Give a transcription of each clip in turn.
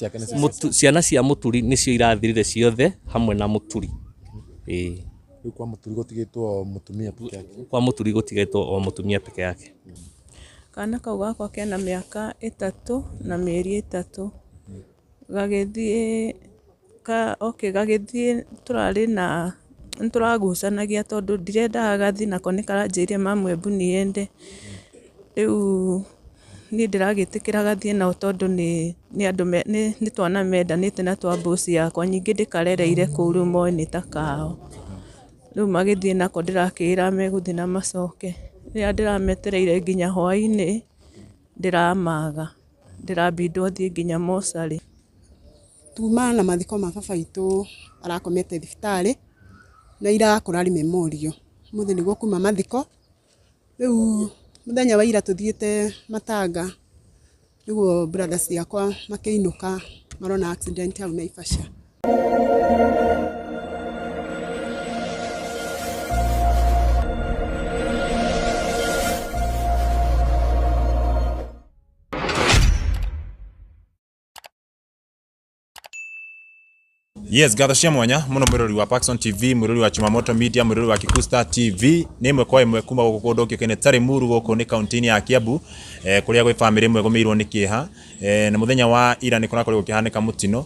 Ciake nĩcio Ciana cia Mũturi nĩcio irathirire ciothe hamwe na Mũturi. Ĩĩ. Rĩu kwa Mũturi gũtigĩtwo o mũtumia peke yake. Kwa Mũturi gũtigĩtwo o mũtumia peke yake. Kana kau gakwa kena mĩaka 3 na mĩeri 3. Gagĩthiĩ ka, okay, gagĩthiĩ tũrarĩ na nĩtũragucanagia tondũ ndirendaga gathiĩ nako nĩkaranjĩrire mamu embu niende. Rĩu niĩ ndĩragĩtĩkĩra gathiĩ nao tondũ nĩ andũ nĩ twana mendanĩte na twa mbosi yakwa, ningĩ ndĩkarereire kũu rĩu moĩ nĩ ta kao. Rĩu magĩthiĩ nako ndĩrakĩĩra megũthiĩ na macoke. Rĩrĩa ndĩrametereire nginya hwainĩ ndĩramaga, ndĩrambindwo thiĩ nginya mocarĩ. Tuma na mathiko ma baba witũ arakomete thibitarĩ na ira kũrarĩ memorial. Ũmũthĩ nĩguo kuma mathiko. Rĩu mũthenya wa ira tũthiĩte matanga nĩguo brothers ciakwa makĩinũka marona accident hau Naivasha. Yes, ngatho cia mwanya muno mwirori wa Paxson TV, mwirori wa Chumamoto Media, mwirori wa Kikusta TV. Nĩ ĩmwe kwa ĩmwe kuma gũkũ kũndũ kĩũkaine tarĩ Muru gũkũ nĩ kaunti-inĩ ya Kiambu, kũrĩa gwĩ bamĩrĩ ĩmwe ĩgũmĩirwo nĩ kĩeha. Na mũthenya wa ira nĩ kũrakorirwo gũkĩhanĩka mũtino,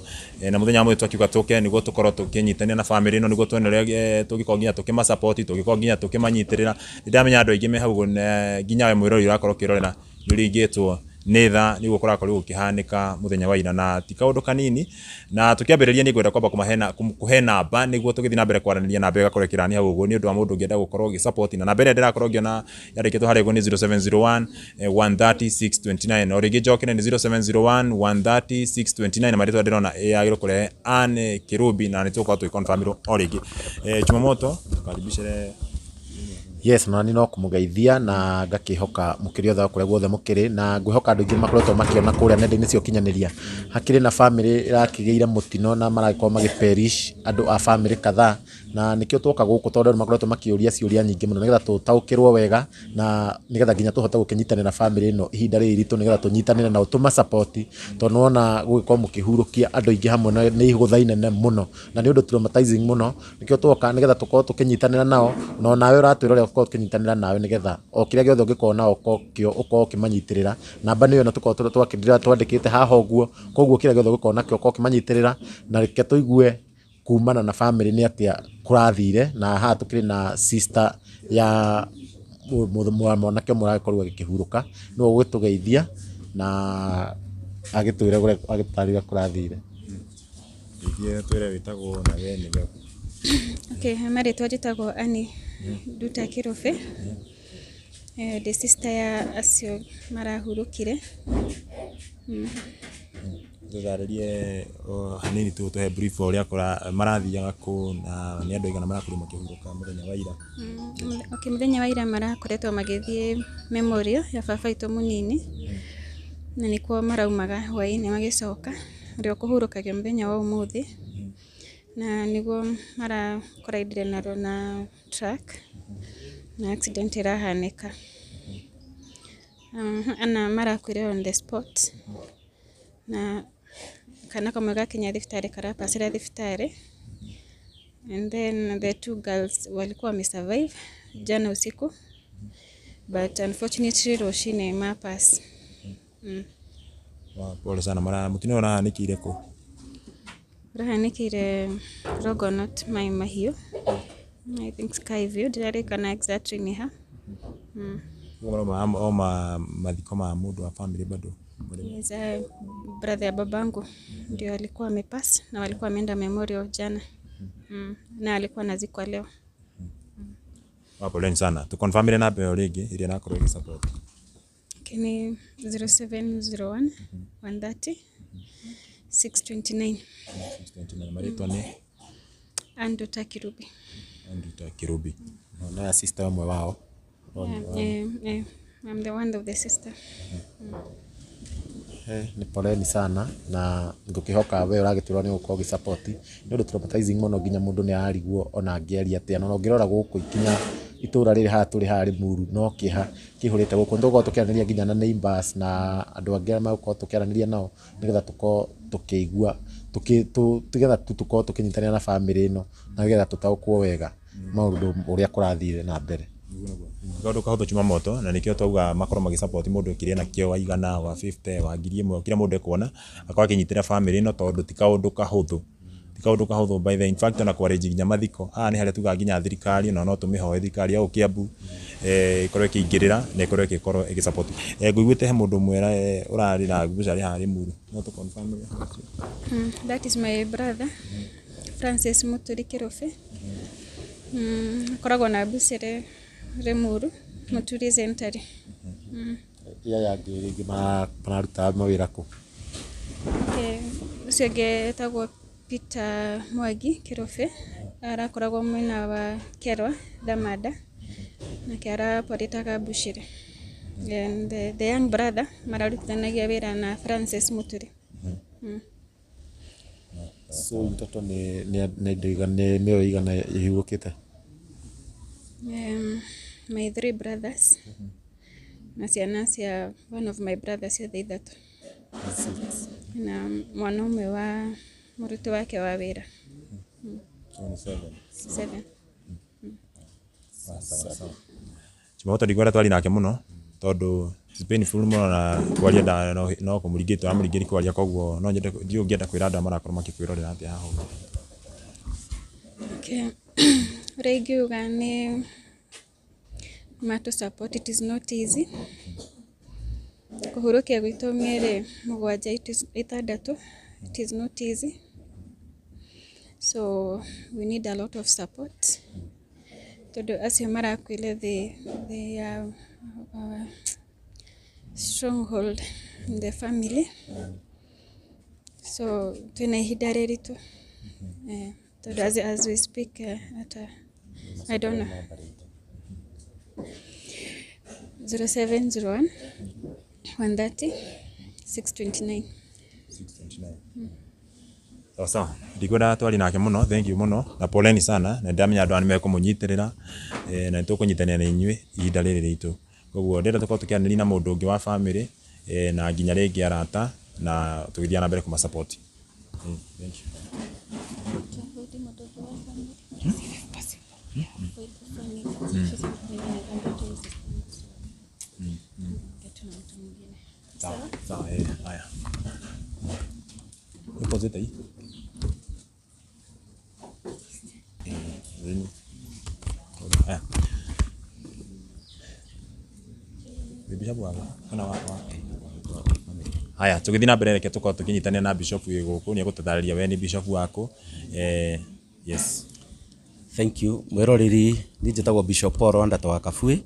na mũthenya wa mũthĩ twakiuga tũke nĩguo tũkorwo tũkĩnyitanĩra na bamĩrĩ ĩno nĩguo tuone ũrĩa tũngĩkorwo nginya tũkĩma support, tũngĩkorwo nginya tũkĩmanyitĩrĩra. Nĩ ndamenya andũ aingĩ me hau ũguo, nginya we mwĩrori ũrakorwo ũkĩrorera nĩ ũringĩtwo nĩ tha nĩguo kũrakorirwo gũkĩhanĩka mũthenya wa ira, na ti kaũndũ kanini. Na tũkĩambĩrĩria nĩ ngwenda kwamba kũhe namba nĩguo tũgĩthiĩ na mbere kwaranĩria, namba ĩyo ĩgakorwo ĩkĩrani hau ũguo nĩ ũndũ wa mũndũ ũngĩenda gũkorwo ũgĩ support. Na namba ĩrĩa ndĩrakorwo ngĩona yandĩkĩtwo harĩa ũguo nĩ 0701 130 629. O rĩngĩ njokere nĩ 0701 130 629, na marĩtwa ndĩrona yagĩrĩirwo kũrehe Anne Kirubi, na nĩ tũgũkorwo tũgĩ-confirm o rĩngĩ. Chumamoto, karibicere. Yes, na nĩ no kũmũgeithia na ngakĩhoka mũkĩrĩ othe kũrĩa guothe mũkĩrĩ, na ngwĩhoka andũ aingĩ makoretwo makĩona kũrĩa nenda-inĩ cia ũkinyanĩria hakĩrĩ na bamĩrĩ ĩrakĩgĩire mũtino na maragĩkorwo magĩ perish andũ a bamĩrĩ kadhaa, na nĩkĩo twoka gũkũ tondũ andũ makoretwo makĩũria ciũria nyingĩ mũno nĩgetha tũtaũkĩrwo wega na nĩgetha nginya tũhote gũkĩnyitanĩra bamĩrĩ ĩno ihinda rĩrĩ iritũ, nĩgetha tũnyitanĩre nao tũma support, tondũ nĩwona gũgĩkorwo mũkĩhurũkia andũ aingĩ hamwe na nĩ igũtha inene mũno na nĩ ũndũ traumatizing mũno. Nĩkĩo twoka nĩgetha tũkorwo tũkĩnyitanĩra nao, na onawe ũratwĩrorera ũkorwo ũkĩnyitanĩra nawe nĩgetha o kĩrĩa gĩothe ũngĩkorwo nao kĩo ũkorwo ũkĩmanyitĩrĩra. Namba nĩyo ĩno tũkorwo twandĩkĩte haha ũguo, koguo kĩrĩa gĩothe ũngĩkorwo nakĩo ũkorwo ũkĩmanyitĩrĩra, na reke tũigue kumana na bamĩrĩ nĩ atĩa kũrathire. Na haha tũkĩrĩ na sister ya mwanake ũmwe ũragĩkorirwo agĩkĩhurũka, nĩwe ũgũgĩtũgeithia na agĩtwĩre ũrĩa agĩtũtarĩrie ũrĩa kũrathire. Rĩngĩ twĩre wĩtagwo na we nĩwe. Okay, marĩtwa njĩtagwo Annie Nduta Kĩrũbĩ. Ndĩ sister ya acio marahurũkire. Tũtarĩrie hanini tu, tũhe brief ũrĩa marathiaga kũ na nĩ andũ aigana marakorirwo makĩhurũka mũthenya wa ira. Okay, mũthenya wa ira marakoretwo magĩthiĩ memorial ya baba witũ mũnini, na nĩkuo maraumaga hwaĩ-inĩ magĩcoka, ũrĩa ũkũhurũkagio mũthenya wa ũmũthĩ, na nĩguo marakoraindire na truck na accident ĩrahanĩka. Ana marakuire on the spot, na kana kamwe gakinya thibitarĩ karapacĩra thibitarĩ, and then the two girls walikuwa wamesurvive jana usiku, but unfortunately rũcinĩ mapass. Pole sana. Mara mũtino ũrahanĩkĩire kũ? Ũrahanĩkĩire Longonot Mai Mahiũ, I think Skyview, ndiririkana exactly nĩ ha. O mathiko ma mũndũ wa family bado? Yes, brother ya babangu ndio alikuwa amepass na walikuwa wameenda memorial jana. Na alikuwa anazikwa leo. Poleni sana. Tuconfirmire namba ĩyo rĩngĩ ĩrĩa ĩrakorwo ĩgĩ support. Okay, ni 0701 130 629. 629. Marĩtwa nĩ? Anduta Kirubi. Anduta Kirubi. Na ya sister ũmwe wao. Yeah, I'm the one of the sister. Nĩ poleni sana, na ngũkĩhoka we ũragĩtwĩra nĩ ũgũkorwo ũgĩ support. Nĩ ũndũ traumatizing mũno nginya mũndũ nĩ ararigwo ona angĩaria atĩa, na ũngĩrora gũkũ ikinya Itũra rĩrĩ haha tũrĩ haha Limuru no kĩeha kĩihũrĩte gũkũ. Nĩ tũgũkorwo tũkĩaranĩria nginya na neighbours na andũ angĩ arĩa megũkorwo tũkĩaranĩria nao nĩgetha tũkorwo tũkĩigua, nĩgetha tu tũkorwo tũkĩnyitanĩra na bamĩrĩ ĩno na nĩgetha tũtaũkwo wega maũndũ ũrĩa kũrathire na mbere. Kaũndũ kahũthũ Jumamoto, na nĩkĩo twauga makorwo magĩ support mũndũ kĩrĩa nakĩo, wa 100, wa 50, wa 1000, kĩrĩa mũndũ ekuona akorwo akĩnyitĩra bamĩrĩ ĩno, tondũ ti kaũndũ kahũthũ, ti kaũndũ kahũthũ by the way. In fact, ona kwarĩnji nginya mathiko haha nĩ harĩa tugaga nginya thirikari ona no tũmĩhoe thirikari ya gũkũ Kiambu ĩkorwo ĩkĩingĩrĩra na ĩkorwo ĩgĩkorwo ĩgĩ support. Ngũiguĩte he mũndũ ũmwe ũrarĩ na mbucĩrĩ haha Limuru, no tũ confirm ũhoro ũcio? That is my brother Francis Muturi Kirubi. Akoragwo na mbucĩrĩ Limuru, Muturi Century. Aya angĩ rĩngĩ mararutaga mawĩra kũ? Okay. Ũcio ũngĩ etagwo Peter Mwangi Kirubi, arakoragwo mwena wa Kerwa Thamanda, nake araoperataga mbucĩrĩ. And the young brother mararutithanagia wĩra na Francis Muturi. So in total nĩ indo igana, nĩ mĩoyo igana ĩhurũkĩte? My three brothers na ciana cia one of my brothers ciothe ithatũ, na mwana ũmwe wa mũruti wake wa wĩra. Seven. Jumamoto ndingwenda twari nake mũno tondũ it's painful mũno na kwaria nda no kũmũringĩrĩria tũramũringĩrĩria kwaria, koguo no nyende, ndiũĩ ũngĩenda kwĩra andũ arĩa marakorwo makĩkwĩrorera atĩa haha ũguo. Okay. Ũrĩa ingiuga nĩ matũ support, it is not easy. Kũhurũkia gwitũ mĩeri 7 6, it is not easy. So we need a lot of support. Tondũ acio marakuire, they are our stronghold in the family. So twĩna ihinda rĩritũ. Tondũ as we speak, hata I don't know. 0701 130 629. 629. Sawa sawa, ndikwenda twari nake mũno, thank you mũno na poleni sana, na ndamenya andũ aya nĩmekũmũnyitĩrĩra na nĩtũkũnyitanĩra na inyuĩ ihinda rĩrĩ ritũ. Koguo ndĩrenda tũkorwo tũkĩaranĩria na mũndũ ũngĩ wa family na nginya rĩngĩ arata na tũgĩthiĩ na mbere kũma support. Thank you. Avoid mũndũ ũngĩ wa family. If possible. Yeah, avoid the family. Mimi nakwambia tu tu na mtu mwingine. Sawa sawa, haya. Deposit hii. Nini? Haya. Bishop wa kana wa haya, tũgĩthiĩ na mbere, reke tũkorwo tũkĩnyitanĩra na bishop wĩ gũkũ, nĩ egũtũtarĩria we nĩ bishop waku. Yes. Thank you. Mwiroreri, niĩ njĩtagwo Bishop Paul Wandata wa Kabui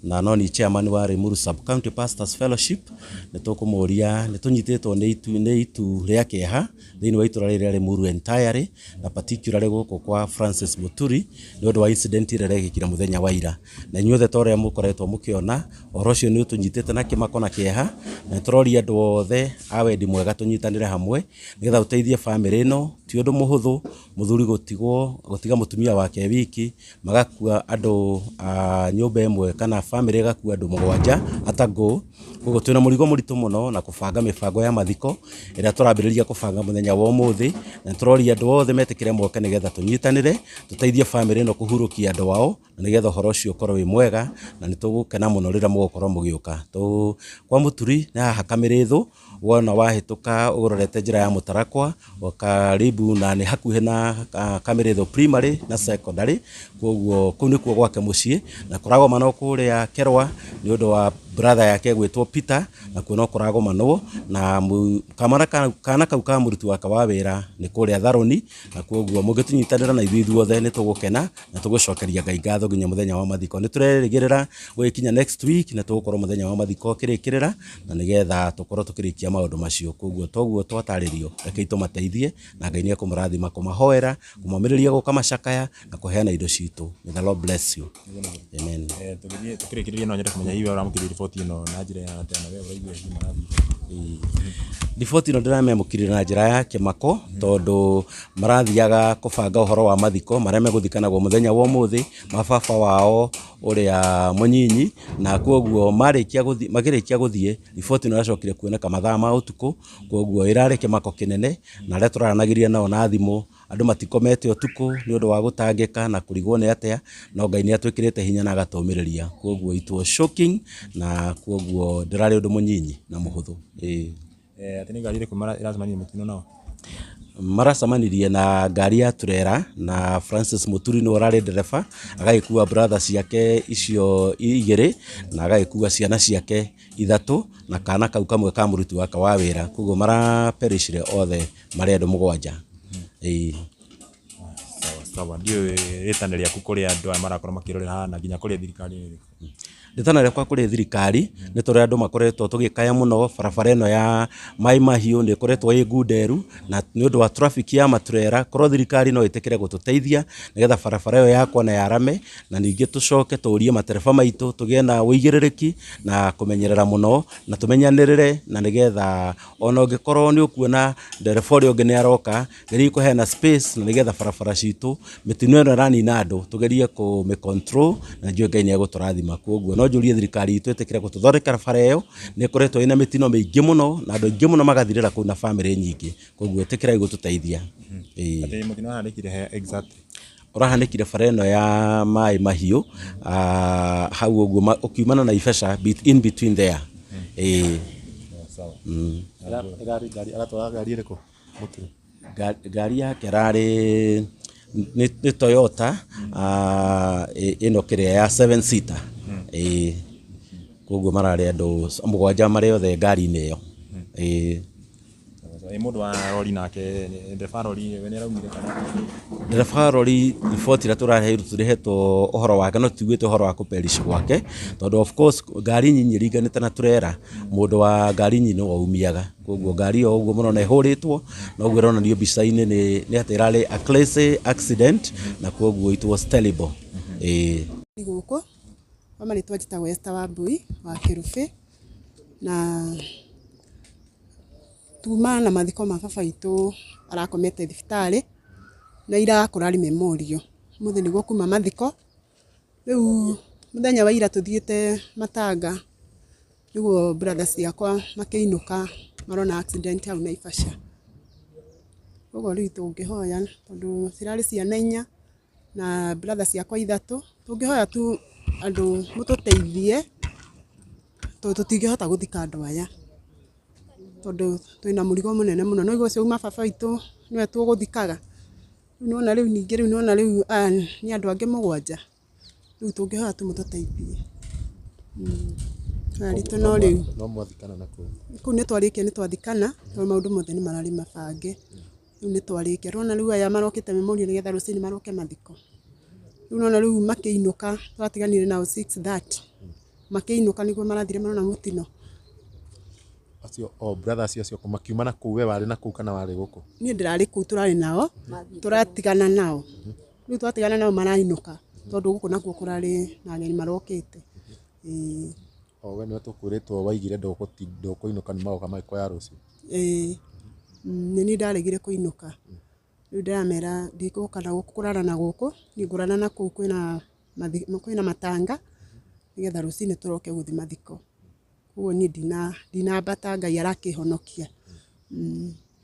na no ni chairman wa Limuru Sub County Pastors Fellowship. Nĩ tũkũmũria, nĩ tũnyitĩtwo nĩ itu rĩa kĩeha thĩinĩ wa itũra rĩrĩ rĩa Limuru entirely na particularly gũkũ kwa Francis Muturi nĩ ũndũ wa incident ĩrĩa ĩrekĩkire mũthenya wa ira, na inyuothe ta ũrĩa mũkoretwo mũkĩona ũhoro ũcio nĩ ũtũnyitĩte na kĩmako na kĩeha, na nĩ tũroria andũ othe a wendi mwega tũnyitanĩre hamwe nĩgetha tũteithie bamĩrĩ ĩno. Ti ũndũ mũhũthũ mũthuri gũtigwo, gũtiga mũtumia wake wiki, magakua andũ a nyũmba ĩmwe kana bamĩrĩ ĩgakua andũ 7 atangũ. Koguo twĩna mũrigo mũritũ mũno na kũbanga mĩbango ya mathiko ĩrĩa tũrambĩrĩria kũbanga mũthenya wa ũmũthĩ, na nĩ tũroria andũ othe metĩkĩre moke nĩgetha tũnyitanĩre tũteithie bamĩrĩ ĩno kũhurũkia andũ ao na nĩgetha ũhoro ũcio ũkorwo wĩ mwega, na nĩ tũgũkena mũno rĩrĩa mũgũkorwo mũgĩũka. Kwa Mũturi nĩ haha Kamĩrĩthũ, wona wahĩtũka ũrorete njĩra ya Mũtarakwa karibu, na nĩ hakuhĩ na Kamĩrĩthũ Primary na Secondary. Koguo kũu nĩkuo gwake mũciĩ, na kũragomanwo kũrĩa Kerwa nĩ ũndũ wa brother yake gwĩtwo Peter, na kuo no kũragomanwo na kamwana kana kau ka mũruti wake wa wĩra nĩ kũrĩa Tharũni, na koguo mũngĩtũnyitanĩra na ithuĩ ithuothe nĩ tũgũkena na tũgũcokeria Ngai ngatho nginya mũthenya wa mathiko. Nĩ tũrerĩgĩrĩra gũgĩkinya next week na tũgũkorwo mũthenya wa mathiko ũkĩrĩkĩrĩra na nĩgetha tũkorwo tũkĩrĩkia maũndũ macio. Koguo toguo twatarĩrio, rekei tũmateithie na Ngai nĩ ekũmũrathima, kũmahoera, kũmomĩrĩria gũka macakaya na kũheana indo citũ. May the Lord bless you. Amen. Tũgĩthiĩ tũkĩrĩkĩrĩria, no nyende kũmenya hihi we ũramũkĩria riboti ĩno na njĩra ya atĩa na we ũraigua hihi marathiĩ? Riboti ĩno ndĩramĩamũkĩrire na njĩra ya kĩmako tondũ marathiaga kũbanga ũhoro wa mathiko marĩa megũthikanagwo mũthenya wa ũmũthĩ ma baba wao ũrĩa mũnyinyi, na kwoguo marĩkia gũthiĩ, makĩrĩkia gũthiĩ riboti ĩno ĩracokire kuoneka mathaa ma ũtukũ, kwoguo ĩrarĩ kĩmako kĩnene, na arĩa tũraranagĩria nao na thimũ andũ matikomete ũtukũ nĩ ũndũ wa gũtangĩka na kũrigwo nĩ atĩa, no Ngai nĩ atwĩkĩrĩte hinya na agatũmĩrĩria, kwoguo it was shocking, na kwoguo ndĩrarĩ ũndũ mũnyinyi na mũhũthũ. Ĩĩ. Atĩ nĩ ngari ĩrĩkũ ĩracemanirie mũtino nao? Maracemanirie na ngari ya turera na Francis Muturi nĩwe ũrarĩ ndereba, agagĩkua brother ciake icio igĩrĩ na agagĩkua ciana ciake ithatũ na kana kau kamwe ka mũruti wake wa wĩra, koguo maraperishire othe marĩ andũ mũgwanja. Ĩĩ. Sawa sawa, ndiũĩ rĩtana rĩaku kũrĩ andũ aya marakorwo makĩrorera haha na nginya kũrĩ thirikari nĩ rĩrĩkũ? Rĩtana rĩakwa kũrĩ thirikari nĩ tũrĩa andũ makoretwo tũgĩkaya mũno barabara ĩno ya Mai Mahiũ nĩ ĩkoretwo ĩ ngunderu, na nĩ ũndũ wa traffic ya maturera, korwo thirikari no ĩtĩkĩre gũtũteithia nĩgetha barabara ĩyo yakwo na yarame, na ningĩ tũcoke tũrie matereba maitũ tũgĩe na ũigĩrĩrĩki na kũmenyerera mũno na tũmenyanĩrĩre, na nĩgetha ona ũngĩkorwo nĩ ũkuona ndereba ũrĩa ũngĩ nĩ aroka, geria kũheana space na nĩgetha barabara citũ mĩtino ĩno ĩranina andũ tũgerie kũmĩ control, na njũĩ Ngai nĩ egũtũrathima. Koguo no njũrie thirikari itũ ĩtĩkĩre gũtũthondekera bara ĩyo, nĩ ĩkoretwo ĩna mĩtino mĩingĩ mũno na andũ aingĩ mũno magathirĩra kũu na bamĩrĩ nyingĩ, koguo ĩtĩkĩrai gũtũteithia. Ĩĩ. Atĩ mũtino ũrahanĩkire he exactly? Ũrahanĩkire bara ĩno ya Mai Mahiũ, hau ũguo ũkiumana na Ibesa, in between there. Ĩĩ. Sawa. Ĩrarĩ ngari, aratwara ngari ĩrĩkũ Mũturi? Ngari yake ĩrarĩ nĩ Toyota ĩno kĩrĩa ya 7 seater. Ĩĩ. Koguo mararĩ andũ mũgwanja marĩ othe ngari-inĩ ĩyo. Ĩĩ. Ĩ mũndũ wa rori nake, ndereba rori we nĩ araumire kana? Ndereba rori riboti ĩrĩa tũraheirwo tũrĩhetwo ũhoro wake no tũtiguĩte ũhoro wa kũperish gwake, tondũ of course ngari nyinyi ĩringanĩte na turera, mũndũ wa ngari nyinyi nĩwe umiaga, koguo ngari ĩyo ũguo mũrona ĩhũrĩtwo noguo ĩronanio mbica-inĩ nĩ atĩ ĩrarĩ a classy accident, na koguo it was terrible. Ĩĩ. Gũkũ kwa marĩtwa njĩtagwo Esther Wambui wa Kĩrũbĩ, na tuma na mathiko ma baba witũ arakomete thibitarĩ na ira kũrarĩ memorial, ũmũthĩ nĩguo kuma mathiko, rĩu mũthenya wa ira tũthiĩte matanga nĩguo brother ciakwa makĩinũka marona accident hau Naivasha. Koguo rĩu tũngĩhoya tondũ cirarĩ ciana inya na brother ciakwa ithatũ, tũngĩhoya tu andũ mũtũteithie tondũ tũtingĩhota gũthika andũ aya, tondũ twĩna mũrigo mũnene mũno. No ũcio uma baba witũ nĩwe tũgũthikaga, rĩu nĩwona rĩu ningĩ rĩu nĩwona rĩu aya nĩ andũ angĩ mũgwanja, rĩu tũngĩhoya tu mũtũteithie. Aritũ no rĩu No mwathikana na kũu? Kũu nĩ twarĩkia nĩ twathikana tondũ maũndũ mothe nĩ mararĩ mabange, rĩu nĩ twarĩkia. Ũrona rĩu aya marokĩte memorial nĩgetha rũcinĩ maroke mathiko, rĩu nĩwona rĩu makĩinũka tũratiganire nao 6:30, makĩinũka nĩguo marathire marona mũtino. Acio o brother acio acio makiuma na kũu, we warĩ na kũu kana warĩ gũkũ? Niĩ ndĩrarĩ kũu tũrarĩ nao, tũratigana nao, rĩu twatigana nao marainũka tondũ gũkũ nakuo kũrarĩ na ageni marokĩte. Ĩĩ. O we nĩwe tũkwĩrĩtwo waigire ndũkũinũka nĩ magoka magĩkuoya rũciũ? Ĩĩ, nĩ niĩ ndaregire kũinũka, rĩu ndĩramera ndigũka na gũkũ kũrara na gũkũ, niĩ ngũrara na kũu kwĩna matanga nĩgetha rũcinĩ tũroke gũthiĩ mathiko. Koguo niĩ ndinambata Ngai arakĩhonokia.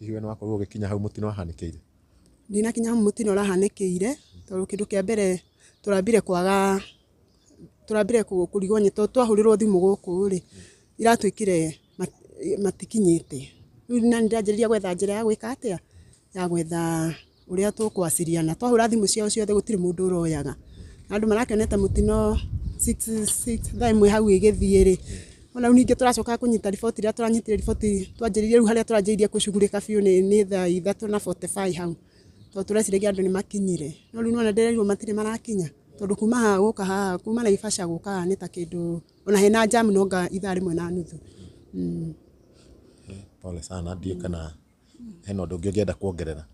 Hihi we nĩ wakorirwo ũgĩkinya hau mũtino wahanĩkĩire? Ndinakinya hau mũtino ũrahanĩkĩire, tondũ kĩndũ kĩa mbere tũrambire kwaga, tũrambire kũrigwo nĩ tondũ twahũrĩrwo thimũ gũkũ rĩ, iratuĩkire matikinyĩte. Rĩu nani ndĩranjĩrĩria gwetha njĩra ya gwĩka atĩa, ya gwetha ũrĩa tũkwaciriana. Twahũra thimũ ciao ciothe gũtirĩ mũndũ ũroyaga. Na andũ marakĩonete mũtino 6 thaa ĩmwe hau ĩgĩthiĩ rĩ, ona rĩu ningĩ tũracoka kũnyita riboti rĩrĩa tũranyitire riboti twanjĩrĩirie rĩu harĩa tũranjĩrĩirie kũcugurĩka biũ nĩ thaa 3:45 hau, tondũ tũreciragia andũ nĩ makinyire. No rĩu nĩwona ndĩrerirwo matirĩ marakinya, tondũ kuma haha gũka haha, kuma Naivasha gũka haha nĩ ta kĩndũ, ona hena jam no anga ithaa rĩmwe na nuthu. Pole sana, ndiũĩ kana hena ũndũ ũngĩ ũngĩenda kuongerera.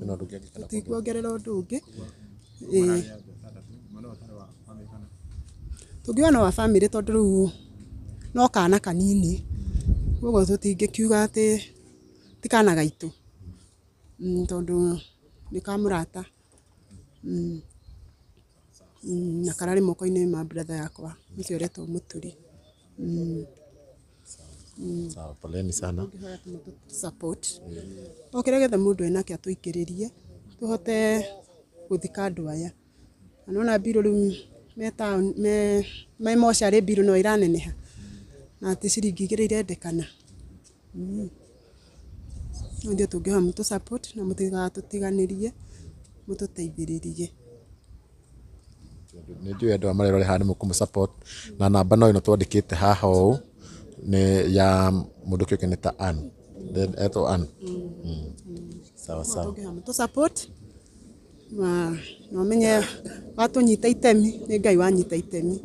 Hena ũndũ ũngĩ ũngĩenda? Tũtikuongerera ũndũ ũngĩ. Ĩĩ. Tũngiuga no wa bamĩrĩ tondũ rĩu no kana kanini, koguo tũtingĩkiuga atĩ ti kana gaitũ, tondũ nĩ ka mũrata, na kararĩ moko-inĩ ma brother yakwa ũcio ũretwo Mũturi. Sawa, poleni sana. Support o kĩrĩa gĩothe mũndũ enakĩo atũikĩrĩrie tũhote gũthika andũ aya. Na nĩwona mbirũ rĩu me taũni me mocarĩ mbirũ no ĩraneneha na ti ciringi igĩrĩ irendekana. Rĩu ithuĩ tũngĩhoya mũtũ support na mũtigatũtiganĩrie mũtũteithĩrĩrie. Nĩ njũĩ andũ aya marerore haha nĩ mũkũmũ support na namba no ĩno twandĩkĩte haha ũũ nĩ ya mũndũ kĩũkaine ta Ann. Then etwo Ann. Sawa sawa. Tũngĩhoya mũtũ support na ũmenye watũnyita itemi nĩ Ngai wanyita itemi.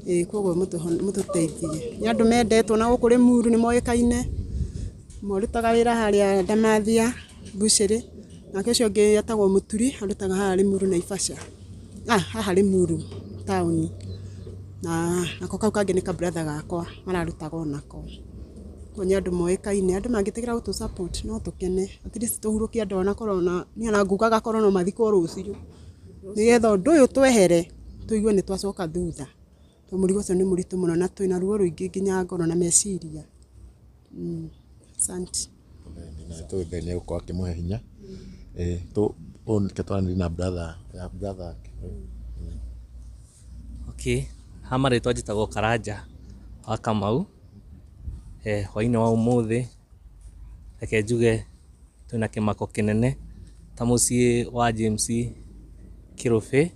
Ĩĩ koguo mũtũteithie. Nĩ andũ mendetwo na gũkũ Rĩmuru nĩ moĩkaine, ũmwe ũrutaga wĩra harĩa Ndamathia mbucĩrĩ, nake ũcio ũngĩ etagwo Mũturi arutaga haha Rĩmuru Naivasha, haha Rĩmuru taũni. Na nako kau kangĩ nĩ ka brother gakwa mararutaga onako. Koguo nĩ andũ moĩkaine, andũ mangĩtĩkĩra gũtũ support no tũkene, at least tũhurũkie andũ ona korwo ona niĩ ona ngugaga korwo no mathikwo rũciũ, nĩgetha ũndũ ũyũ twehere tũigue nĩ twacoka thutha. Tondũ mũrigo ũcio nĩ mũritũ mũno na twĩna ruo rũingĩ nginya ngoro na meciria. Asante. Na nĩ tũĩ Ngai nĩ egũkorwo akĩmũhe hinya. Ũyũ nĩkĩo twaranĩria na brother ya brother yake. Okay, ha marĩtwa njĩtagwo Karanja wa Kamau. Hwainĩ wa ũmũthĩ reke njuge twĩna kĩmako kĩnene ta mũciĩ wa James Kĩrũbĩ,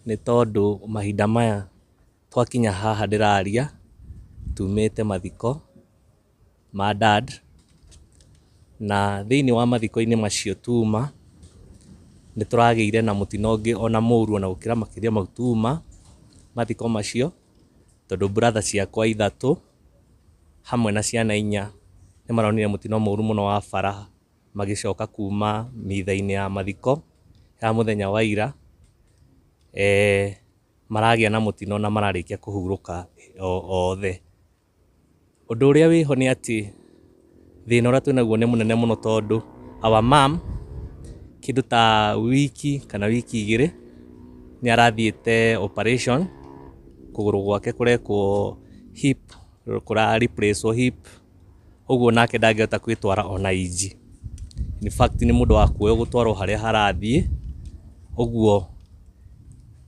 nĩ tondũ mahinda maya twakinya haha ndĩraria tumĩte mathiko ma dad, na thĩinĩ wa mathiko-inĩ macio tuma nĩ tũragĩire na mũtino ũngĩ ona mũru ona gũkĩra makĩria mau tuma mathiko macio, tondũ brother ciakwa ithatũ hamwe na ciana inya nĩ maronire mũtino mũru mũno wa bara magĩcoka kuma mitha-inĩ ya mathiko ya mũthenya wa ira. Maragĩa na mũtino na mararĩkia kũhurũka othe. Ũndũ ũrĩa wĩho nĩ atĩ thĩna ũrĩa twĩnaguo nĩ mũnene mũno, tondũ our mom kĩndũ ta wiki kana wiki igĩrĩ nĩ arathiĩte operation, kũgũrũ gwake kũrekwo hip, kũra replace hip, ũguo nake ndangĩhota kwĩtwara ona inji. In fact nĩ mũndũ wa kuoywo gũtwarwo harĩa harathiĩ, ũguo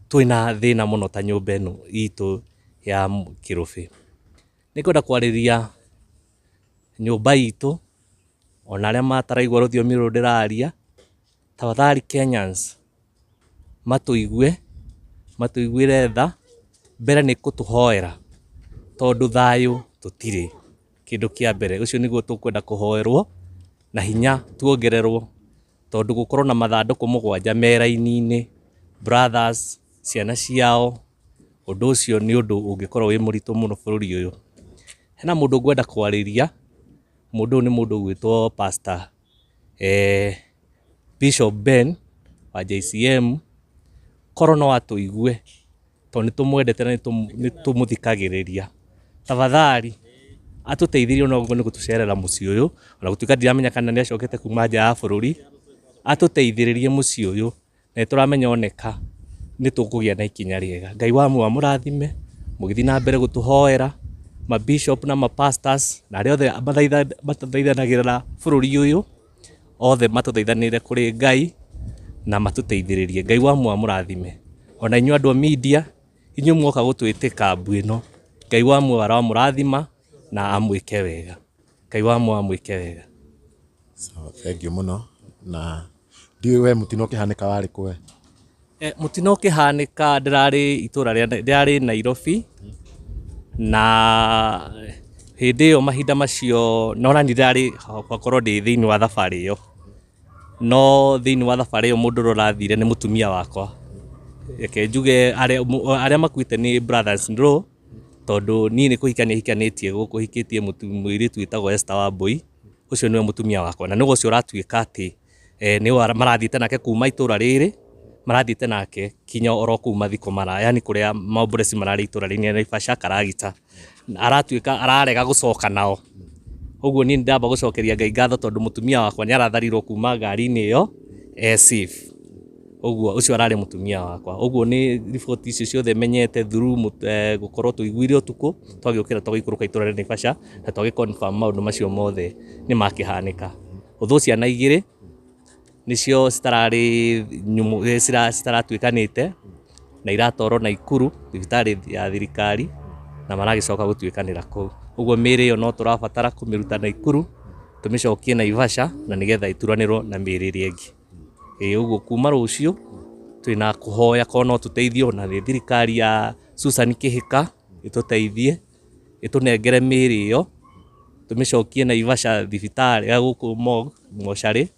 twĩna thĩna mũno ta nyũmba ĩno itũ ya Kĩrũbĩ. Nĩngwenda kwarĩria nyũmba itũ ona arĩa mataraigua rũthiomi rũrũ ndĩraria, tafadhali Kenyans matũigue, matũiguĩre tha, mbere nĩ kũtũhoera tondũ thayũ tũtirĩ, kĩndũ kĩa mbere ũcio nĩguo tũkwenda kũhoerwo na hinya tuongererwo, tondũ gũkorwo na mathandũkũ mũgwanja me raini-inĩ, brothers ciana ciao, ũndũ ũcio nĩ ũndũ ũngĩkorwo wĩ mũritũ mũno bũrũri ũyũ. Hena mũndũ ngwenda kwarĩria, mũndũ ũyũ nĩ mũndũ ũgwĩtwo Pastor Bishop Ben wa JCM, korwo no atũigue tondũ nĩ tũmwendete na nĩ tũmũthikagĩrĩria, tafadhali atũteithĩrĩrie ona okorwo nĩ gũtũcerera mũciĩ ũyũ, ona gũtuĩka ndiramenya kana nĩ acokete kuma nja ya bũrũri, atũteithĩrĩrie mũciĩ ũyũ na nĩ tũramenya oneka nĩ tũkũgĩa na ikinya rĩega. Ngai wa muoyo amũrathime mũgĩthiĩ na mbere gũtũhoera, ma bishop na ma pastors na arĩa othe matũthaithanagĩrĩra bũrũri ũyũ, othe matũthaithanĩre kũrĩ Ngai na matũteithĩrĩrie. Ngai wa muoyo amũrathime. Ona inyuĩ andũ a media, inyuĩ mwoka gũtwĩtĩka mbu ĩno, Ngai wa muoyo aramũrathima na amwĩke wega. Ngai wa muoyo amwĩke wega. Sawa, thank you mũno. Na ndiũĩ we mũtino ũkĩhanĩka warĩ kũ we? Mũtino ũkĩhanĩka ndĩrarĩ itũra rĩa ndĩrarĩ Nairobi, na hĩndĩ ĩyo mahinda macio no nani ndĩrarĩ gwakorwo ndĩ thĩinĩ wa thabarĩ ĩyo, no thĩinĩ wa thabarĩ ĩyo mũndũ ũrĩa ũrathire nĩ mũtumia wakwa. Reke njuge arĩa makuĩte nĩ brothers in law, tondũ niĩ nĩ kũhikania hikanĩtie gũkũ, hikĩtie mũirĩtu wĩtagwo Esther Wambui, ũcio nĩwe mũtumia wakwa, na nĩwe ũcio ũratuĩka atĩ nĩwe marathiĩte nake kuma itũra rĩrĩ Marathiĩte nake kinya oro kũu mathiko mara, yani kũrĩa maomboreci mararĩ itũra rĩnene Naivasha Karagita. Aratuĩka ararega gũcoka nao. Ũguo niĩ ndamba gũcokeria Ngai ngatho tondũ mũtumia wakwa nĩ aratharirwo kuma ngari-inĩ ĩyo e safe. Ũguo ũcio ararĩ mũtumia wakwa. Ũguo nĩ riboti icio ciothe menyete through gũkorwo tũiguire ũtukũ, twagĩũkĩra tũgĩikũrũka itũra rĩa Naivasha na twagĩ confirm maũndũ macio mothe nĩ makĩhanĩka. Although ciana igĩrĩ nĩcio citararĩ nyũmũ, citaratuĩkanĩte na iratwarwo Naikuru thibitarĩ ya thirikari na maragĩcoka gũtuĩkanĩra kũu. Ũguo mĩĩrĩ ĩyo no tũrabatara kũmĩruta Naikuru tũmĩcokie Naivasha na nĩgetha ĩturanĩrwo na mĩĩrĩ ĩrĩa ĩngĩ. Ĩĩ ũguo kuma rũciũ twĩna kũhoya korwo no tũteithio na nĩ thirikari ya Susan Kĩhĩka ĩtũteithie ĩtũnengere mĩĩrĩ ĩyo tũmĩcokie Naivasha thibitarĩ ya gũkũ morgue mocarĩ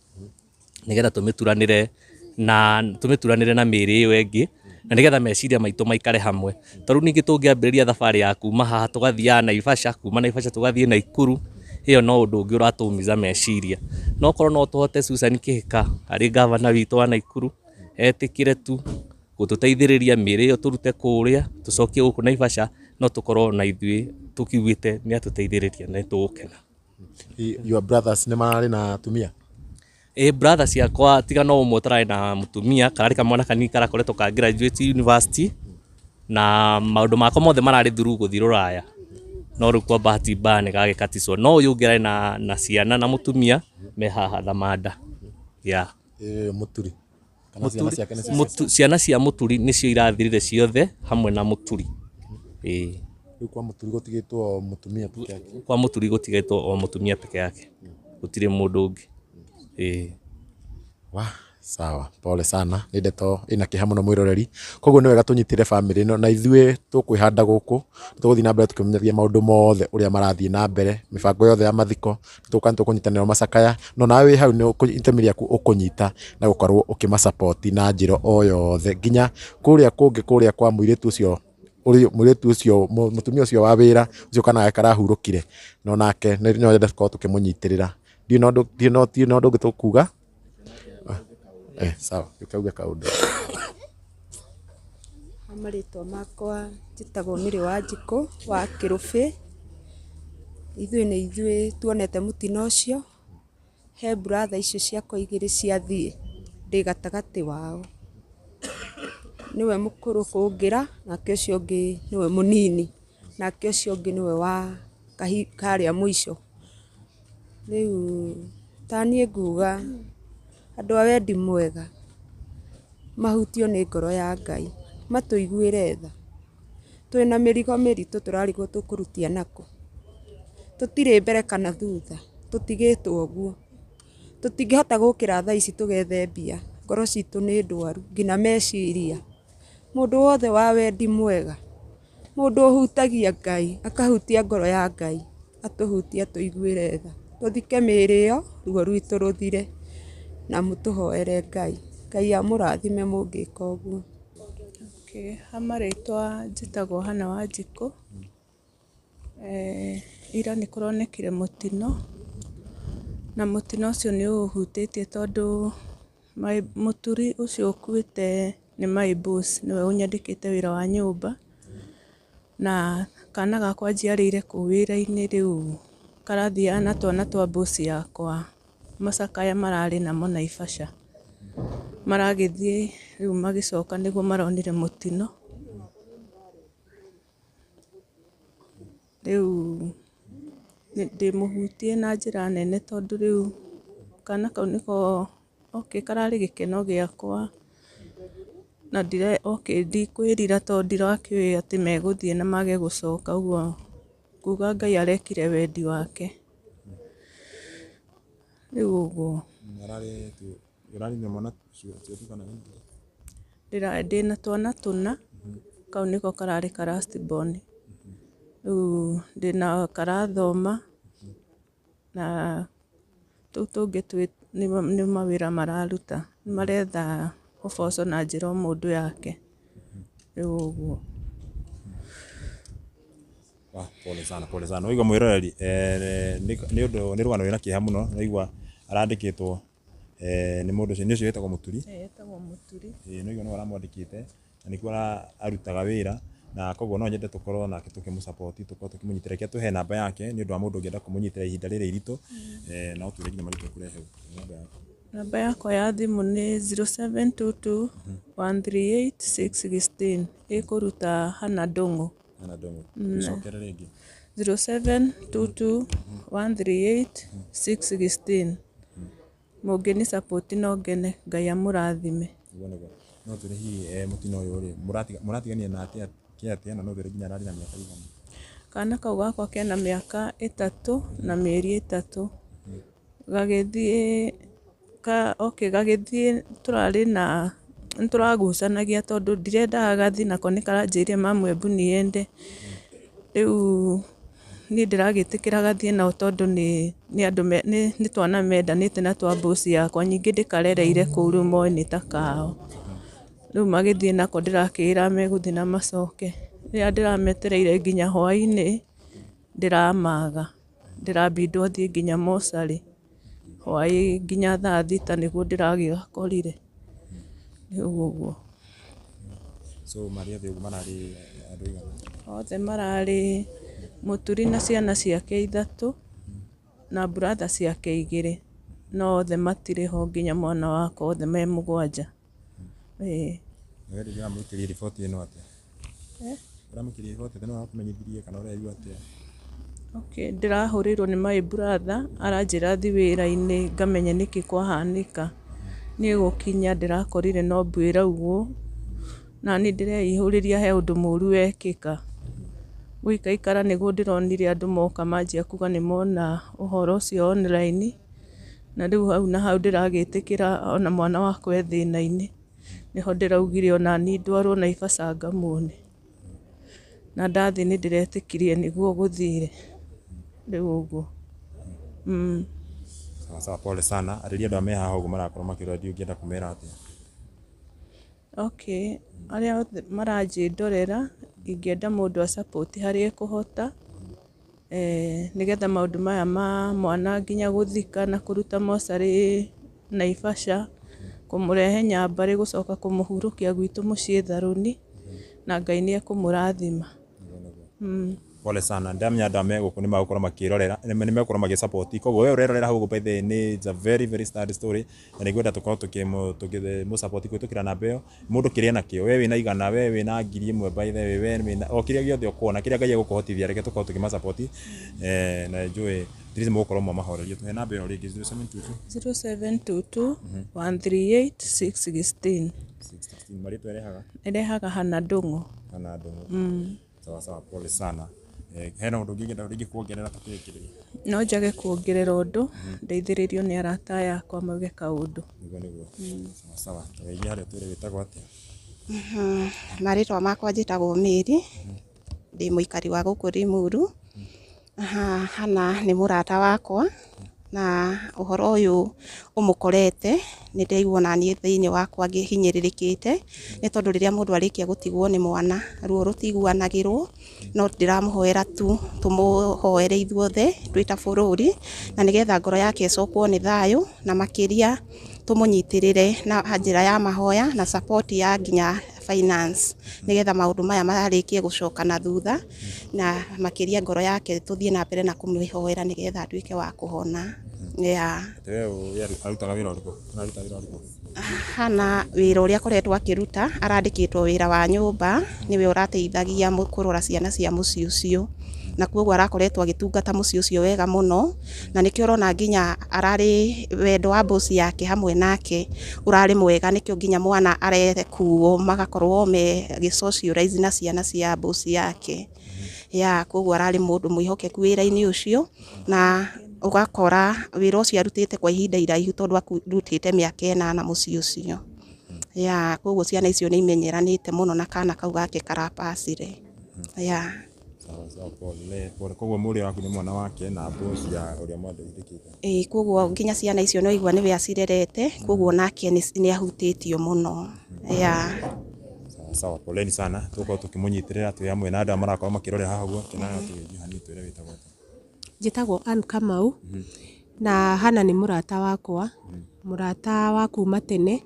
nĩgetha tũmĩturanĩre na tũmĩturanĩre na mĩĩrĩ ĩyo ĩngĩ na nĩgetha meciria maitũ maikare hamwe. Tondũ ningĩ tũngĩambĩrĩria thabarĩ ya kuma haha tũgathiaga Naivasha, kuma Naivasha tũgathiĩ Naikuru, ĩyo no ũndũ ũngĩ ũratũumiza meciria. No korwo no tũhote Susan Kĩhĩka arĩ gavana witũ wa Naikuru etĩkĩre tu gũtũteithĩrĩria mĩĩrĩ ĩyo tũrute kũrĩa tũcokie gũkũ Naivasha, no tũkorwo na ithuĩ tũkiugĩte nĩ atũteithĩrĩria na nĩ tũgũkena. Your brothers nĩ mararĩ na atumia? Ĩ brother ciakwa tiga no ũmwe ũtararĩ na mũtumia, kararĩ kamwana kanini karakoretwo ka graduate university na maũndũ mako mothe mararĩ through gũthiĩ rũraya, no rĩu kwa bahati mbaya nĩ gagĩkaticwo. No ũyũ ũngĩ arĩ na ciana na mũtumia me haha Thamanda. Yeah. Ĩ Mũturi kana ciana ciake nĩcio? Ciana cia Mũturi nĩcio irathirire ciothe hamwe na Mũturi. Ĩĩ. Rĩu kwa Mũturi gũtigĩtwo mũtumia peke yake? Kwa Mũturi gũtigĩtwo o mũtumia peke yake, gũtirĩ mũndũ ũngĩ. Ĩĩ. Wa sawa, pole sana, nĩ ndeto ĩna kĩeha mũno mwĩroreri. Koguo nĩ wega tũnyitĩre bamĩrĩ ĩno na ithuĩ tũkwĩhanda gũkũ, tũgũthiĩ na mbere tũkĩmenyithagia maũndũ mothe ũrĩa marathiĩ na mbere, mĩbango yothe ya mathiko, tũgũka nĩ tũkũnyitanĩra macakaya, no nawe wĩ hau nĩ itemi rĩaku ũkũnyita na gũkorwo ũkĩmasupport na njĩra o yothe, nginya kũrĩa kũngĩ kũrĩa kwa mũirĩtu ũcio, mũirĩtu ũcio, mũtumia ũcio wa wĩra ũcio kana karahurũkire, no nake no nyende tũkorwo tũkĩmũnyitĩrĩra. Ndiũĩ na ũndũ, ndiũĩ na ũndũ ũngĩ tũkuga. Sawa, ũkauge kaũndũ. Marĩtwa makwa njĩtagwo Mary Wanjikũ wa Kĩrũbĩ. Ithuĩ nĩ ithuĩ tuonete mũtino ũcio. He brother icio ciakwa igĩrĩ ciathiĩ, ndĩ gatagatĩ wao. Nĩwe mũkũrũ kũngĩra, nake ũcio ũngĩ nĩwe mũnini, nake ũcio ũngĩ nĩwe wa karĩa mũico. Rĩu ta niĩ nguga andũ a wendi mwega mahutio nĩ ngoro ya Ngai, matũiguĩre tha. Twĩna mĩrigo mĩritũ tũrarigwo tũkũrutia nakũ. Tũtirĩ mbere kana thutha, tũtigĩtwo ũguo. Tũtingĩhota gũkĩra thaa ici tũgethe mbia, ngoro citũ nĩ ndwaru nginya meciria. Mũndũ wothe wa wendi mwega, mũndũ ũhutagia Ngai, akahutia ngoro ya Ngai, atũhutie atũiguĩre tha. Tũthike mĩĩrĩ ĩyo, ruo rwitũ rũthire, na mũtũhoere Ngai. Ngai amũrathime mũngĩka ũguo. Okay, ha marĩtwa njĩtagwo Hannah Wanjikũ. Ira nĩ kũronekire mũtino, na mũtino ũcio nĩ ũhutĩtie tondũ mũturi ũcio ũkuĩte nĩ my boss, nĩwe ũnyandĩkĩte wĩra wa nyũmba, na kana gakwa njiarĩire kũu wĩra-inĩ rĩu karathiaga na twana twa boss yakwa, macakaya mararĩ namo Naivasha. Maragĩthiĩ rĩu magĩcoka nĩguo maronire mũtino. Rĩu ndĩmũhutie na njĩra nene tondũ rĩu kana kau nĩko okay kararĩ gĩkeno gĩakwa na okay ndikwĩrira tondũ ndirakĩũĩ atĩ megũthiĩ na mage gũcoka, ũguo nguga Ngai arekire wendi wake. Rĩu ũguo. Ũrarĩ na mwana kana? Ndĩna twana tũna, kau nĩko kararĩ ka last born. Rĩu ndĩna karathoma na tũu tũngĩ nĩ mawĩra mararuta, maretha ũboco na njĩra o mũndũ yake. Rĩu ũguo. Pole sana, pole sana. Waigua mwĩroreri, nĩ ũndũ nĩ rũgano rwĩna kĩeha mũno. Waigua arandĩkĩtwo Nĩ mũndũ ũcio, nĩ ũcio wĩtagwo Mũturi. Etagwo Mũturi. Ĩĩ nĩ nĩwe aramwandĩkĩte na nĩkuo arutaga wĩra, na koguo no nyende tũkorwo nake tũkĩmũ support, tũkorwo tũkĩmũnyitĩra. Reke tũhe namba yake nĩ ũndũ wa mũndũ ũngĩenda kũmũnyitĩra ihinda rĩrĩ iritũ, no twĩre nginya marĩtwa kũrehe namba yaku. Namba yakwa ya thimũ nĩ 0722 138 616, ĩkũruta Hannah Ndung'u. Hannah Ndung'u. Cokere rĩngĩ. 0722 138 616. Mũngĩni support no ngene, Ngai amũrathime. Nĩguo nĩguo. No twĩre hihi mũtino ũyũ rĩ, mũratigania na atĩa kĩ atĩa, na no twĩre nginya ararĩ na mĩaka ĩigana? Kana kau gakwa kena mĩaka 3 na mĩeri 3. Gagĩthiĩ ka okay gagĩthiĩ tũrarĩ na nĩtũragucanagia tondũ ndirendaga gathiĩ, nako nĩkaranjĩrire mamu embu niende. Rĩu niĩ ndĩragĩtĩkĩra gathiĩ nao tondũ nĩ andũ nĩ twana mendanĩte na twa mbosi yakwa, ningĩ ndĩkarereire kũu rĩu moĩ nĩ ta kao. Rĩu magĩthiĩ nako ndĩrakĩĩra megũthiĩ na macoke. Rĩrĩa ndĩrametereire nginya hwaĩ-inĩ ndĩramaga, ndĩrambindwo thiĩ nginya mocarĩ hwaĩ nginya thaa 6 nĩguo ndĩragĩgakorire. Rĩu ũguo. So marĩ othe ũguo mararĩ andũ aigana? Othe mararĩ Mũturi na ciana ciake 3 na brother ciake 2, no othe matirĩ ho nginya mwana wakwa, othe me 7. Ĩĩ. Na we rĩrĩa ũramũikĩria riboti ĩno atĩa? Ũramũikĩria riboti atĩa, nĩwe ũrakũmenyithirie kana ũrerirwo atĩa? Okay, ndĩrahũrĩirwo nĩ my brother aranjĩra thiĩ wĩra-inĩ ngamenye nĩkĩ kwahanĩka. Niĩ gũkinya ndĩrakorire no mbu ĩraugwo, na niĩ ndĩreihũrĩria he ũndũ mũru wekĩka. Gũikaikara nĩguo ndĩronire andũ moka manjia kuga nĩ mona ũhoro ũcio online, na rĩu hau na hau ndĩragĩtĩkĩra ona mwana wakwa e thĩna-inĩ. Nĩho ndĩraugire ona niĩ ndwarwo Naivasha ngamuone. Na ndathiĩ nĩ ndĩretĩkirie nĩguo gũthire. Rĩu ũguo. Sawa sawa, pole sana. Arĩria andũ aya me haha ũguo marakorwo makĩrora, ndiũĩ ũngĩenda kũmera atĩa? Okay, arĩa othe maranjĩndorera, ingĩenda mũndũ a support harĩa ekũhota, nĩgetha maũndũ maya ma mwana nginya gũthika na kũruta mocarĩ Naivasha, kũmũrehe Nyambarĩ, gũcoka kũmũhurũkia gwitũ mũciĩ Tharũni, na Ngai nĩ ekũmũrathima. Pole sana. Ndamenya andũ aya me gũkũ nĩ magũkorwo makĩrorera, nĩ megũkorwo magĩ support. Koguo we ũrerorera hau ũguo, by the way, nĩ it's a very very sad story, na nĩ ngwenda tũkorwo tũkĩmũ support kũhĩtũkĩra namba ĩyo. Mũndũ kĩrĩa nakĩo, we wĩna 100, we wĩna 1000, by the way, we wĩna o kĩrĩa gĩothe ũkuona, kĩrĩa Ngai egũkũhotithia, reke tũkorwo tũkĩma support. Na njũĩ at least mũgũkorwo mwamahoreria. Tũhe namba ĩyo rĩngĩ. 0722 0722 138 616. 616. Marĩtwa ĩrehaga? Ĩrehaga Hannah Ndung'u. Hannah Ndung'u. Sawa sawa, pole sana. Hena ũndũ ũngĩ ũngĩenda rĩngĩ kuongerera tũkĩrĩkĩrĩria? No njage kuongerera ũndũ, ndeithĩrĩrio nĩ arata aya akwa mauge kaũndũ. Nĩguo nĩguo. Sawa sawa. Tũgeithie harĩa, twĩre wĩtagwo atĩa? Marĩtwa makwa njĩtagwo Mary, ndĩ mũikari wa gũkũ Limuru. Hannah nĩ mũrata wakwa, na ũhoro ũyũ ũmũkorete nĩ ndĩraigua ona niĩ thĩinĩ wakwa ngĩhinyĩrĩrĩkĩte, nĩ tondũ rĩrĩa mũndũ arĩkia gũtigwo nĩ mwana, ruo rũtiguanagĩrwo, no ndĩramũhoera tu tũmũhoere ithuothe twĩ ta bũrũri, na nĩgetha ngoro yake ĩcokwo nĩ thayũ, na makĩria tũmũnyitĩrĩre na njĩra ya mahoya na support ya nginya finance, nĩgetha maũndũ maya marĩkie gũcoka na thutha, na makĩria ngoro yake tũthiĩ na mbere na kũmĩhoera nĩgetha atuĩke wa kũhona. Yeah. Atĩ we arutaga wĩra ũrĩkũ? Araruta wĩra ũrĩkũ? Hannah wĩra ũrĩa akoretwo akĩruta, arandĩkĩtwo wĩra wa nyũmba, nĩwe ũrateithagia kũrora ciana cia mũciĩ ũcio, na koguo arakoretwo agĩtungata mũciĩ ũcio wega mũno, na nĩkĩo ũrona nginya ararĩ wendo wa boss yake hamwe nake ũrarĩ mwega, nĩkĩo nginya mwana arekuo magakorwo me gĩ socialize na ciana cia boss yake. Yeah, koguo ararĩ mũndũ mwĩhokeku wĩra-inĩ ũcio, na ũgakora wĩra ũcio arutĩte kwa ihinda iraihu tondũ arutĩte mĩaka 8 mũciĩ ũcio. Yeah, koguo ciana icio nĩ imenyeranĩte mũno na kana kau gake karapacire. Yeah. Sawa sawa, pole pole. Koguo mũrĩ waku nĩ mwana wake na boss ya ũrĩa mwandĩkĩte. Ĩĩ, koguo nginya ciana icio nĩ waigua nĩwe acirerete, koguo nake nĩ ahutĩtio mũno. Yeah. Sawa sawa, poleni sana. Tũgũkorwo tũkĩmũnyitĩrĩra twĩ hamwe na andũ aya marakorwo makĩrorera haha ũguo. Kĩnana tũgeithie hanini, twĩre wĩtagwo atĩa? Njĩtagwo Ann Kamau, na Hannah nĩ mũrata wakwa. Mũrata wa kuma tene,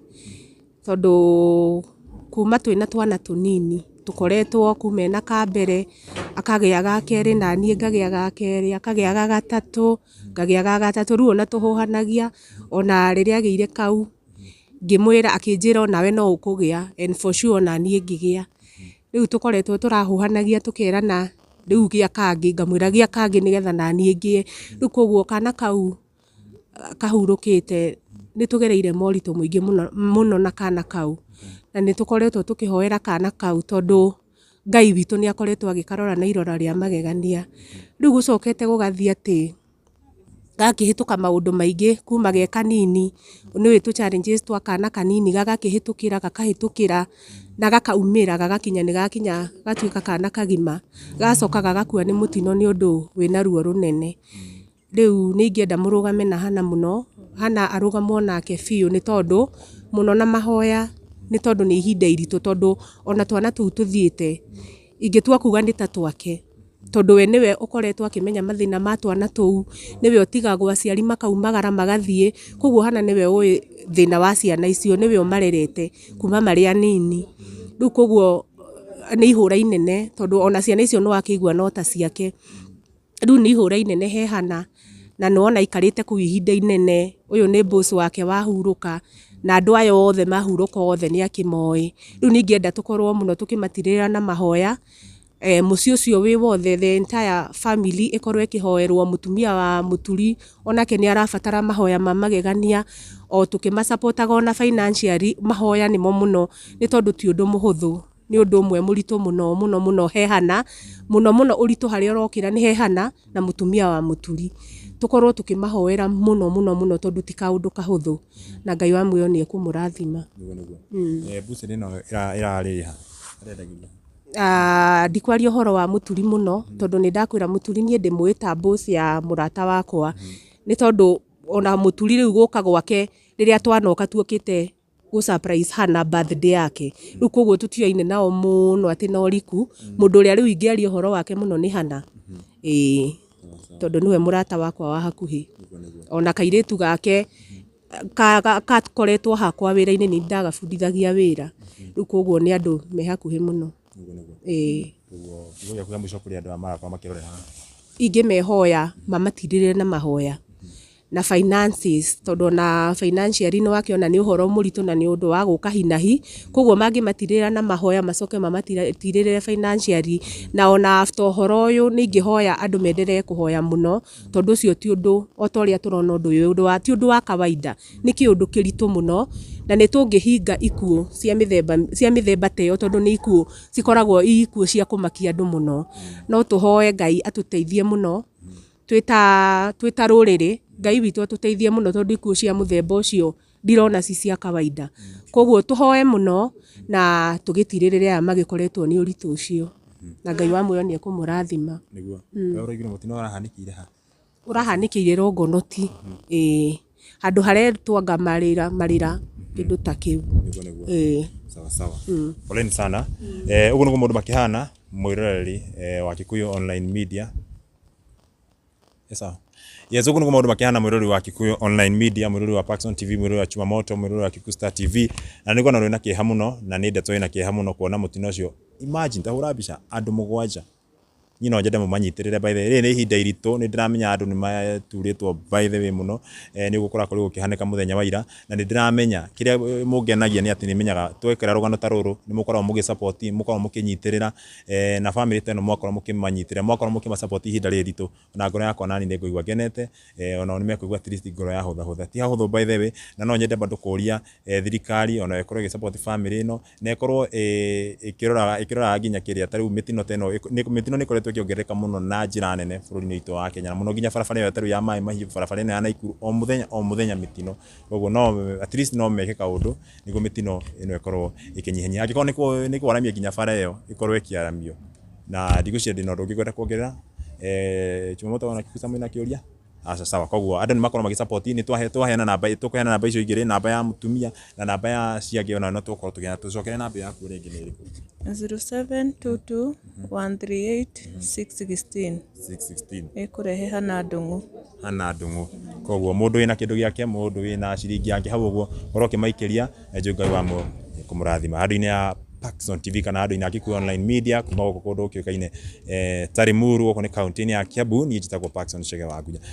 tondũ kuma twĩna twana tũnini, tũkoretwo kuma ena ka mbere, akagĩa ga kerĩ naniĩ ngagĩa ga kerĩ, akagĩa ga gatatũ, ngagĩa ga gatatũ, rĩu ona tũhũhanagia, ona rĩrĩa agĩire kau, ngĩmwĩra akĩnjĩra onawe no ũkũgĩa and for sure onaniĩ ngĩgĩa. Rĩu tũkoretwo tũrahũhanagia tũkerana rĩu gĩa kangĩ, ngamwĩra gĩa kangĩ nĩgetha naniĩ ngĩe. Rĩu koguo kana kau kahurũkĩte nĩ tũgereire moritũ mũingĩ mũno mũno na kana kau. Na nĩ tũkoretwo tũkĩhoera kana kau tondũ Ngai witũ nĩ akoretwo agĩkarora na irora rĩa magegania. Rĩu gũcokete gũgathiĩ atĩ, gakĩhĩtũka maũndũ maingĩ kuma ge kanini, nĩ ũĩ tũ challenges twa kana kanini gagakĩhĩtũkĩra gakahĩtũkĩra na gakaumĩra gagakinya nĩ gakinya gatuĩka kana kagima, gagacoka gagakua nĩ mũtino nĩ ũndũ wĩna ruo rũnene. Rĩu nĩ ingĩenda mũrũgame na Hannah mũno, Hannah arũgamwo nake biũ nĩ tondũ, mũno na mahoya nĩ tondũ nĩ ihinda iritũ tondũ ona twana tũu tũthiĩte, ingĩtua kuga nĩ ta twake. Tondũ we nĩwe ũkoretwo akĩmenya mathĩna ma twana tũu, nĩwe ũtigagwo aciari makaumagara magathiĩ, koguo Hannah nĩwe ũĩ thĩna wa ciana icio, nĩwe ũmarerete kuma marĩ anini. Rĩu koguo nĩ ihũra inene tondũ ona ciana icio nĩ wakĩigua no ta ciake. Rĩu nĩ ihũra inene he Hannah, na nĩ wona aikarĩte kũu ihinda inene, ũyũ nĩ boss wake wahurũka, na andũ aya othe mahurũka othe nĩ akĩmoĩ. Rĩu niĩ ingĩenda tũkorwo mũno tũkĩmatirĩrĩra na mahoya, mũciĩ ũcio wĩ wothe the entire family ĩkorwo ĩkĩhoerwo, mũtumia wa Mũturi onake nĩ arabatara mahoya ma magegania, o tũkĩma support aga ona financially, mahoya nĩmo mũno, nĩ tondũ ti ũndũ mũhũthũ. Nĩ ũndũ ũmwe mũritũ mũno mũno mũno he Hannah, mũno mũno ũritũ harĩa ũrokĩra nĩ he Hannah na mũtumia wa Mũturi. Tũkorwo tũkĩmahoera mũno mũno mũno tondũ ti kaũndũ kahũthũ, na Ngai wa muoyo nĩ ekũmũrathima. Nĩguo nĩguo. Mbucĩrĩ ĩno ĩrarĩ ha? Arendagĩria? Ndikwaria ũhoro wa Mũturi mũno, tondũ nĩ ndakwĩra Mũturi niĩ ndĩmũĩ ta boss ya mũrata wakwa, nĩ tondũ ona Mũturi rĩu gũka gwake rĩrĩa twanoka tuokĩte gũ surprise Hannah birthday yake, rĩu koguo tũtioaine nao mũno atĩ na ũriku, mũndũ ũrĩa rĩu ingĩaria ũhoro wake mũno nĩ Hannah, ĩĩ, tondũ nĩwe mũrata wakwa wa hakuhĩ, ona kairĩtu gake gakoretwo hakwa wĩra-inĩ nĩ ndagabundithagia wĩra, rĩu koguo nĩ andũ me hakuhĩ mũno, ĩĩ. Koguo kiugo gĩaku kĩa mũico kũrĩ andũ aya marakorwo makĩrorera haha? Ingĩmehoya mamatirĩrĩre na mahoya na finances, tondũ ona financially nĩ wakĩona nĩ ũhoro mũritũ na nĩ ũndũ wa gũka hinahi, koguo mangĩmatirĩrĩra na mahoya macoke mamatirĩrĩre financially, na ona after ũhoro ũyũ nĩ ingĩhoya andũ menderee kũhoya mũno, tondũ ũcio ti ũndũ o ta ũrĩa tũrona ũndũ ũyũ ũndũ wa ti ũndũ wa kawaida, nĩ kĩũndũ kĩritũ mũno, na nĩ tũngĩhinga ikuũ cia mĩthemba cia mĩthemba ta ĩyo tondũ nĩ ikuũ cikoragwo i ikuũ cia kũmakia andũ mũno. No tũhoe Ngai atũteithie mũno, twĩ ta rũrĩrĩ, Ngai witũ atũteithie mũno tondũ ikuũ cia mũthemba ũcio ndirona ci cia kawaida. Koguo tũhoe mũno na tũgĩtirĩrĩre aya magĩkoretwo nĩ ũritũ ũcio, na Ngai wa muoyo nĩ ekũmũrathima. Nĩguo. We ũraigire mũtino ũrahanĩkĩire ha? Ũrahanĩkĩire Rongonoti, ĩĩ, handũ haretwo anga Marĩra Marĩra, kĩndũ ta kĩu. Nĩguo nĩguo. Ĩĩ. Sawa sawa. Poleni sana. Ũguo nĩguo maũndũ makĩhana mwĩroreri wa Kikuyu Online Media. Sawa. Yes, ũguo nĩguo maũndũ makĩhana mwĩroreri wa Kikuyu Online Media, mwĩroreri wa Paxson TV, mwĩroreri wa Chumamoto, mwĩroreri wa Kikuyu Star TV. Na nĩguo na rwĩna kĩeha mũno na nĩ ndeto ĩna kĩeha mũno kuona mũtino ũcio. Imagine ta hũra mbica andũ mũgwanja. Niĩ no nyende mũmanyitĩrĩre by the way. Rĩrĩ nĩ ihinda iritũ, nĩ ndĩramenya andũ nĩ maturĩtwo by the way mũno nĩ ũguo kũrakorirwo gũkĩhanĩka mũthenya wa ira, na nĩ ndĩramenya kĩrĩa mũngenagia nĩ atĩ nĩ menyaga twekĩra rũgano ta rũrũ nĩ mũkoragwo mũgĩ support, mũkoragwo mũkĩnyitĩrĩra na bamĩrĩ ta ĩno mwakorwo mũkĩmanyitĩrĩra, mwakorwo mũkĩma support ihinda rĩrĩ iritũ, ona ngoro yakwa nani nĩ ngũigua ngenete, onao nĩ mekũigua at least ngoro yahũthahũtha. Ti hahũthũ by the way, na no nyende bado kũria thirikari ona ĩkorwo ĩgĩ support bamĩrĩ ĩno, na ĩkorwo ĩkĩroraga nginya kĩrĩa ta rĩu mĩtino ta ĩno, mĩtino nĩ ĩkoretwo ĩkĩongerereka mũno na njĩra nene bũrũri-inĩ witũ wa Kenya, na mũno nginya barabara ĩyo ta rĩu ya Maĩ Mahiũ, barabara ĩno ya Naikuru, o mũthenya o mũthenya mĩtino. Koguo no at least no meke kaũndũ nĩguo mĩtino ĩno ĩkorwo ĩkĩnyihanyiha. Angĩkorwo nĩ kwaramia nginya bara ĩyo ĩkorwo ĩkĩaramio. Na ndigwĩciria ndĩna ũndũ ũngĩ ngwenda kuongerera. Chumamoto ona Kikuyu mwĩna kĩũria? Aca sawa. Koguo andũ nĩ makorwo magĩ support, nĩ twaheana namba, tũkũheana namba icio igĩrĩ, namba ya mũtumia na namba ya ciangĩ ona no tũgũkorwo tũkĩheana. Tũcokere namba yaku rĩngĩ nĩ ĩrĩkũ? 0722 138 616. 616. Ĩkũrehe Hannah Ndung'u. Hannah Ndung'u. Koguo mũndũ wĩna kĩndũ gĩake, mũndũ wĩna ciringi yake hau ũguo, korwo ũkĩmaikĩria, na njũĩ Ngai wa muoyo nĩekũmũrathima. Handũ-inĩ ya Paxson TV kana handũ-inĩ ya Kikuyu Online Media kuma gũkũ kũndũ gũkĩũkaine ta Limuru, gũkũ nĩ kaunti-inĩ ya Kiambu, niĩ njĩtagwo Paxson Chege wa Ngunya.